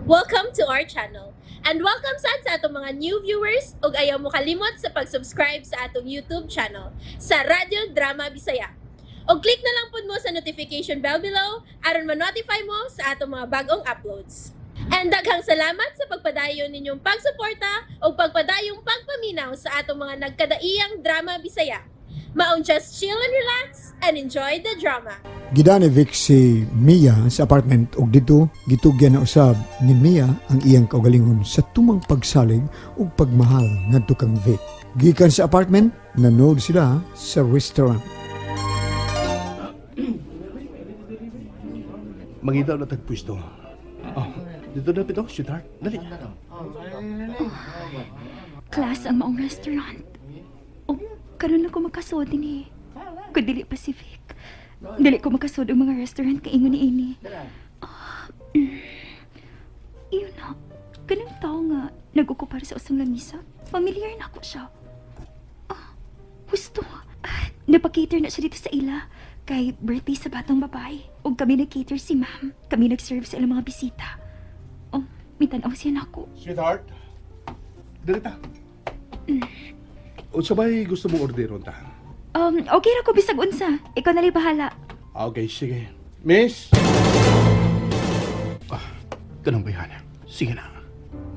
Welcome to our channel. And welcome sad sa atong mga new viewers ug ayaw mo kalimot sa pag-subscribe sa atong YouTube channel sa Radyo Drama Bisaya. Og click na lang pud mo sa notification bell below aron ma-notify mo sa atong mga bagong uploads. And daghang salamat sa pagpadayon ninyong pagsuporta ug pagpadayong pagpaminaw sa atong mga nagkadaiyang drama Bisaya. Maong just chill and relax and enjoy the drama. Gidani Vic si Mia sa apartment ug didto gitugyan na usab ni Mia ang iyang kaugalingon sa tumang pagsalig ug pagmahal ngadto kang Vic. Gikan sa apartment, nanood sila sa restaurant. Mangita na tagpwesto. Oh, dito na pito, sweetheart. Dali. Class ang maong restaurant. O, karon lang ko makasuod din eh. Kung dili Pacific. Dili ko makasuod ang mga restaurant kay ingon ni ini. Ah, Iyon na. Kanang tao nga nag-okupar sa usang lamisa. Familiar na ako siya. Ah, husto. Ah, napakater na siya dito sa ila. Kay birthday sa batang babae. Og kami nag-cater si ma'am. Kami nag-serve sa ilang mga bisita. Oh, mitanaw siya nako. Sweetheart. Dali ta. Unsa bay gusto mong orderon ta? Okay ra ko bisag unsa. Ikaw na lang bahala. Okay, sige. Miss? Ah, kanang bayhana. Sige na.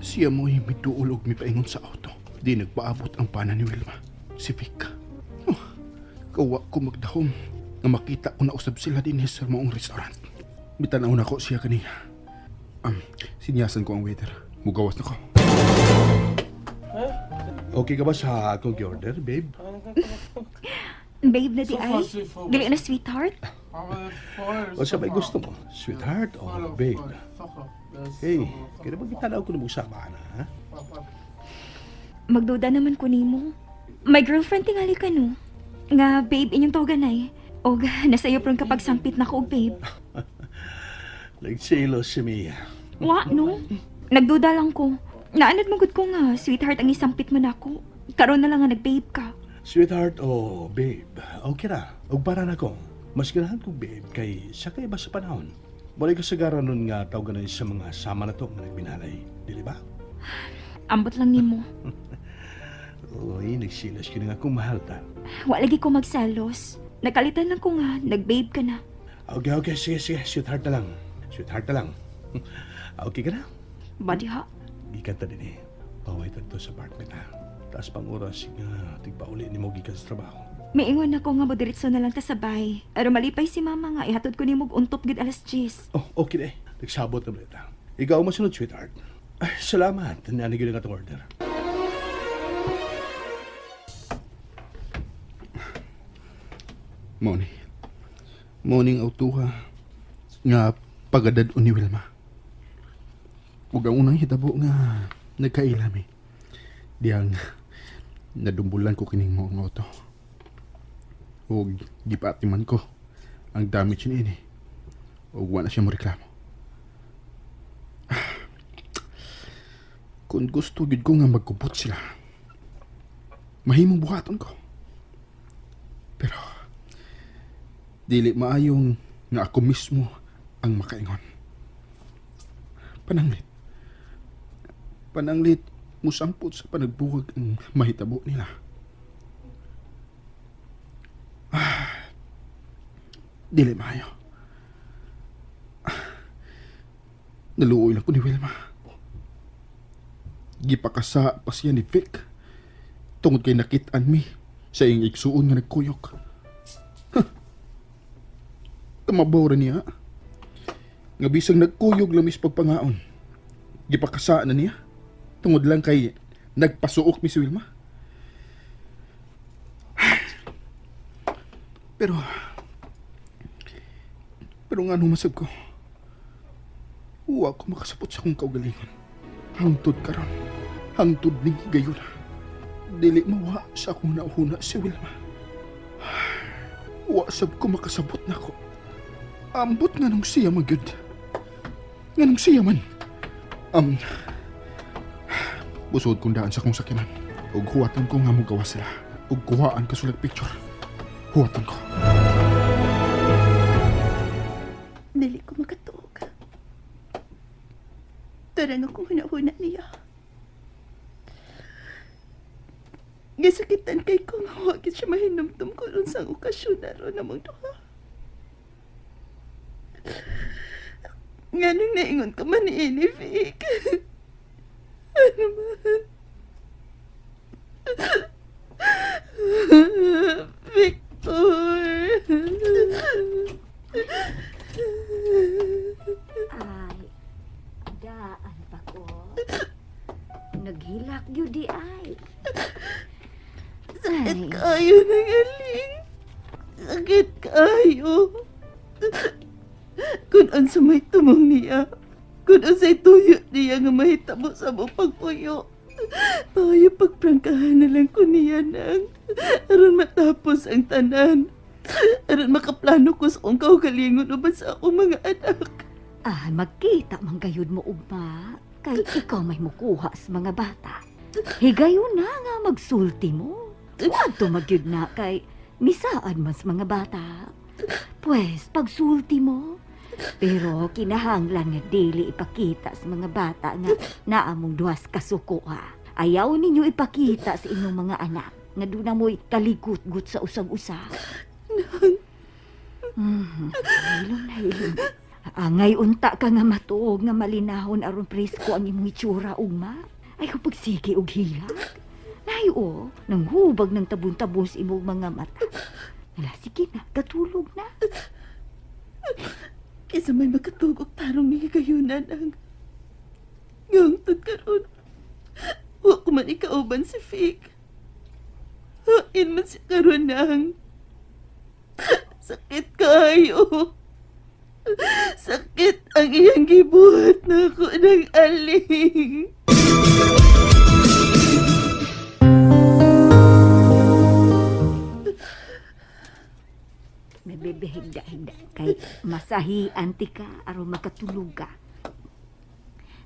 Siya mo'y miduol og mipaingon sa auto. Di nagpaabot ang pana ni Wilma. Si Vic. Oh, kawa ko magdahom nga makita ko na usab sila din sa maong restaurant. Mitanaw na ko siya kanina. Sinyasan ko ang waiter. Mugawas na ko. Okay ka ba sa akong order, babe? Babe na di ay. Dili na, sweetheart. O sa may gusto mo? Sweetheart o babe? Hey, kaya ba gitanaw ko na mong sama na, ha? Magduda naman ko nimo. My girlfriend tingali ka no. Nga babe inyong tawagan ay. Og nasa iyo prong kapag sampit na ko og babe. Nagselos si Mia. Wa no. Nagduda lang ko. Naanad mo gud ko nga sweetheart ang isampit mo nako. Karon na lang nga nag-babe ka. Sweetheart o babe, okay ra. Og para na ko. Mas ganahan kong babe kay sa kay ba sa panahon. Walay kasagaran nun nga tawagan na sa mga sama na to nga nagbinalay. Dili ba? Ambot lang nimo. Uy, nagsilos ka na nga kung mahal ta. Wa lagi ko magselos. Nakalitan lang ko nga nag-babe ka na. Okay, okay, sige, sige. Sweetheart na lang. Sweetheart na lang. Okay ka na? Body ha? Gikan ta din eh. Paway ta dito sa apartment ha. Taas pang oras nga tigpauli ni mo gikan sa trabaho. Miingon ako nga modiretso na lang ta sa bay. Pero malipay si mama nga ihatod ko nimo og untop gid alas 10. Oh, okay na eh. Nagsabot na balita. Ikaw ang masunod, sweetheart. Ay, salamat. Nanig yun ang atong order. Morning. Morning, autuha. Nga pagadad ni Wilma. Ug ang unang hitabo nga nagkaila mi. Diyang nadumbulan ko kining mo ang auto. Ug gipatiman ko ang damage niini. Ug wa na siya moreklamo. Kung gusto gid ko nga magkubot sila, mahimong buhaton ko. Pero dili maayong nga ako mismo ang makaingon. Pananglit. Pananglit musampot sa panagbuwag ang mahitabo nila. Ah, dili maayo. Ah, naluoy lang ko ni Wilma. Gipakasa pa siya ni Vic. Tungod kay nakit-an mi sa iyang igsuon nga nagkuyok. Huh. Kamabaw ra niya. Nga bisang nagkuyog lamis pagpangaon. Gipakasa na niya. Tungod lang kay nagpasuok mi si Wilma. Pero pero nga masab ko. Wa ko makasapot sa akong kaugalingon. Hangtod karon. Hangtod ning higayon. Dili mawa sa akong nauhuna si Wilma. Wa sab ko makasabot nako. Ambot nga nung siya magyud. Nga nung siya man. Busod kong daan sa akong sakyanan. Ug huwatan ko nga mogawa sila. Ug kuhaan ka sulag picture. Huwatan ko. Dili ko makatuog. Tarang akong hunahuna niya. Gisakitan kay ko nga wa gid siya mahinumdum kung unsang okasyon na ron namong duha. Nganong naingon ka man ni Vic? Ano man? Victor! Ay, daan pa ko. Naghilak yun di ay. Sakit kayo ng aling. Sakit kayo. Kung unsa may tumong niya, kung unsay tuyo niya nga mahitabo sa mo pagpuyo. Payo pagprangkahan na lang ko niya nang aron matapos ang tanan. Aron makaplano ko sa akong kaugalingon uban sa akong mga anak. Ah, magkita man gayud mo ugma. Kay ikaw may mukuha sa mga bata. Higayon na nga magsulti mo. Wadto magyud na kay misaad man sa mga bata. Pwes, pagsulti mo. Pero kinahanglan nga dili ipakita sa mga bata nga naamong duwas kasuko ha. Ayaw ninyo ipakita sa inyong mga anak nga doon na mo'y kalikut-gut sa usag-usa. Hilom na hilom. Angay unta ka nga matuog nga malinahon aron presko ang imong itsura ugma. Ay pagsige og hilak. Nay o, nang hubag ng tabon-tabon sa imong mga mata. Ala, sige na, katulog na. Kaysa may makatugok tarong ni higayunan ang ngangtod karon. Wa ko man ikauban si Fik. Hain man siya karon nang. Sakit kayo. Sakit ang iyang gibuhat na ako ng aling. Bebe, higda, higda. Kay masahian ti ka aron makatulog ka.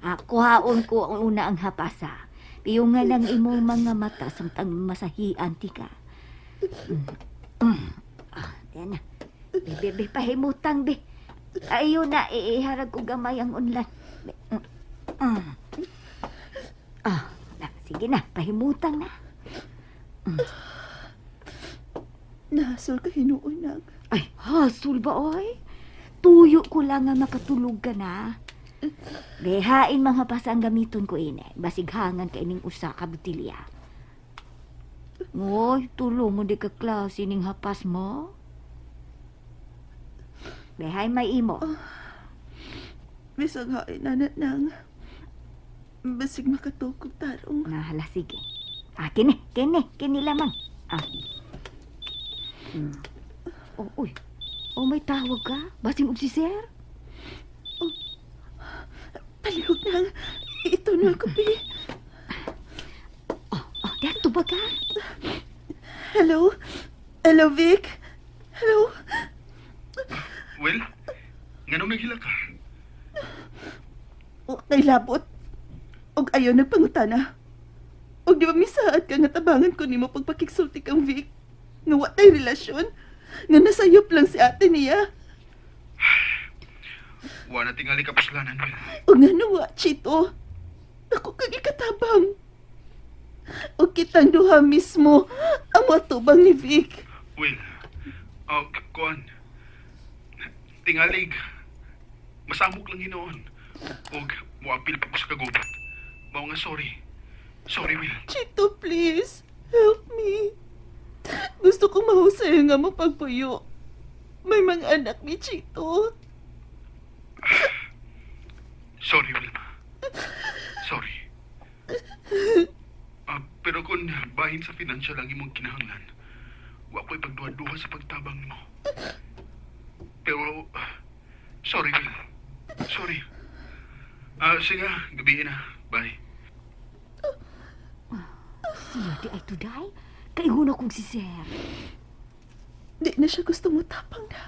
Ah, kuhaon ko ang una ang hapasa. Piyo nga lang imong mga mata samtang masahian ti ka. Mm. Mm. Ah, yan na. Bebe, be, pahimutang, be. Ayo na, iiharag ko gamay ang unlan. Be, mm. Ah, na, sige na, pahimutang na. Nasol ka hinuon nang. Ay, hasol ba, oy? Tuyo ko lang nga makatulog ka na. Behain mga pasa ang gamiton ko ini. Basighangan ka ining usa ka botilya. Ngoy, tulo mo di ka klase ning hapas mo. Behay may imo. Bisag hain na nang. Basig makatugok tarong. Nahala, sige. Ah, kini, kini, kini lamang. Ah. Oh, uy. Oh, may tawag ka? Basing og si sir? Palihog nang. Ito na ko, be. Oh, oh, dato ba ka? Hello? Hello, Vic? Hello? Well, nganong naghila ka? O, kay labot. Og ayaw nagpangutana. Og di ba misaad ka nga tabangan ko nimo pagpakigsulti kang Vic? Nga wa tay relasyon. Nga nasayop lang si ate niya. Wa na tingali kapuslanan, Will. Og nga nawa, Chito. Ako kag ikatabang. Og kitang duha mismo ang matubang ni Vic. Will, oh, kuan. Tingalig. Masamok lang hinoon. Og moapil pa ko sa kagubat. Mao nga sorry. Sorry, Will. Chito, please. Help me. Gusto kong mahusay nga mapagpuyo. May mga anak ni Chito. Sorry, Wilma. Sorry. Ah, pero kung bahin sa financial ang imong kinahanglan, wa ko'y pagduha-duha sa pagtabang nimo. Pero, sorry, Will. Sorry. Ah, sige, gabi na. Bye. Siya di ay tuday. Kaihuna kong si sir. Di na siya gusto mo tapang na.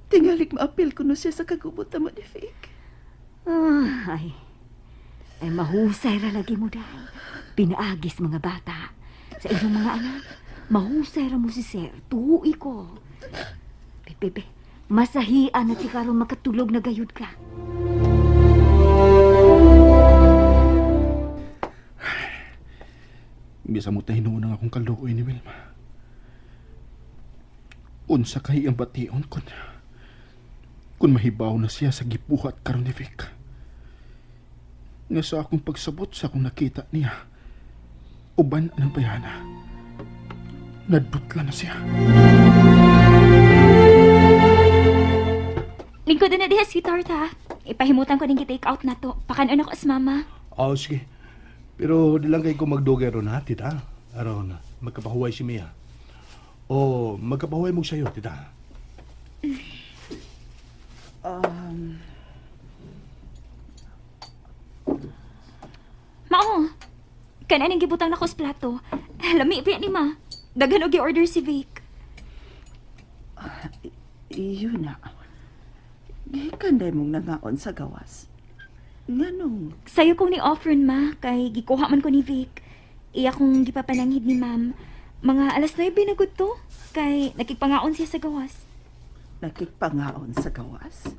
Tingalig maapil ko no siya sa kagubot na mo ni Vic. Ah, ay, ay mahusay ra lagi mo day. Pinaagis mga bata. Sa inyong mga anak, mahusay ra mo si sir. Tuwi ko. Be, be, be, masahian na ti karon makatulog na gayud ka. Bisa mo tayo noon ang akong kaluoy ni Wilma. Unsa kay ang bation kun mahibaw na siya sa gibuhat karon ni Vic. Nga sa akong pagsabot sa akong nakita niya, uban ang bayana. Nadbutla na siya. Lingkod na diha, sweetheart, ha. Ipahimutan ko ning take out na to. Pakanon ako as mama. Oh, sige. Pero di lang kay ko magdugay ron ha, tita. Aron, magkapahuway si Mia. O, magkapahuway mo sa'yo, tita. Mao. Kanan ang gibutang nako sa plato. Lami pa ni ma. Daghan og gi-order si Vic. Iyon na. Gikan day mong nangaon sa gawas. Nganong Sayo kong ni offer ma kay gikuha man ko ni Vic. Iya kong gipapananghid ni ma'am. Mga alas 9 na gud to kay nakigpangaon siya sa gawas. nakikpangaon sa gawas?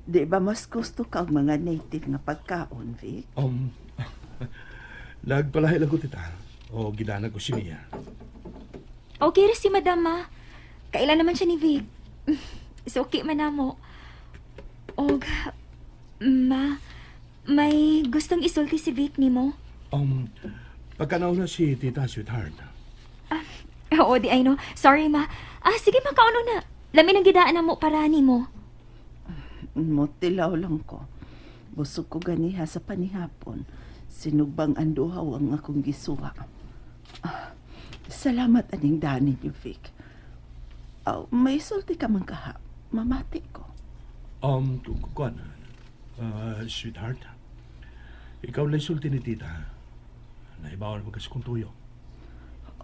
Di ba mas gusto ka ang mga native nga pagkaon, Vic? Nagpalahi lang ko, tita. O, gidanag ko si Mia. Okay ra si madam ma. Kailan naman siya ni Vic. So okay man na mo. Og ma, may gustong isulti si Vic nimo. Pagkanaw na si tita, sweetheart. Oo, di ay no. Sorry ma. Ah, sige ma, kauno na. Lami ng gidaan na mo para nimo. Motilaw lang ko. Busog ko ganiha sa panihapon. Sinugbang anduhaw ang akong gisuwa. Ah, salamat aning dani niyo, Vic. Aw, may sulti ka man kaha. Mamati ko. Kuan, sweetheart, ikaw lang sulti ni tita. Naibawan mo kasi kung tuyo.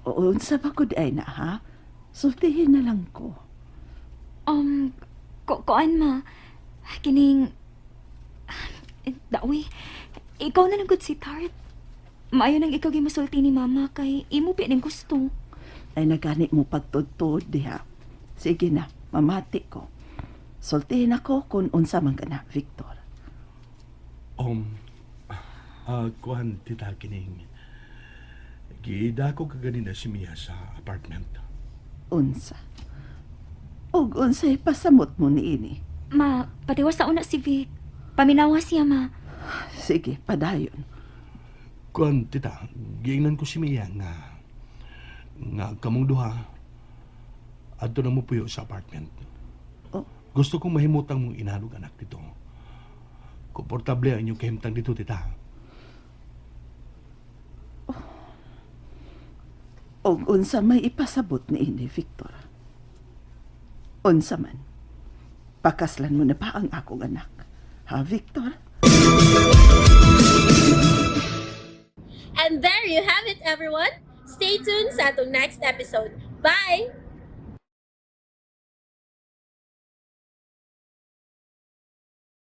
Unsa ba ko di ay na, ha? Sultihin na lang ko. Ko koan ma. Kining dawi. Ikaw na lang gud si Tart. Maayo nang ikaw gimasulti ni mama kay imo pi ning gusto. Ay nagani mo pagtudtod diha. Sige na, mamati ko. Sultihin ako kung unsa man ka na, Victor. Kuan, tita, kining, giida ko kaganina si Mia sa apartment. Unsa. Og unsay pasamot mo niini. Ma, patiwas sa una si Vic. Paminawa siya ma. Sige, padayon. Kuan, tita, giingnan ko si Mia nga kamong duha, adto na mo puyo sa apartment. Oh. Gusto kong mahimutang mong inanog anak dito. Komportable ang inyong kahimtang dito, tita. Og unsa may ipasabot niini, Victor. Unsa man. Pakaslan mo na ba ang akong anak? Ha, Victor? And there you have it, everyone. Stay tuned sa atong next episode. Bye!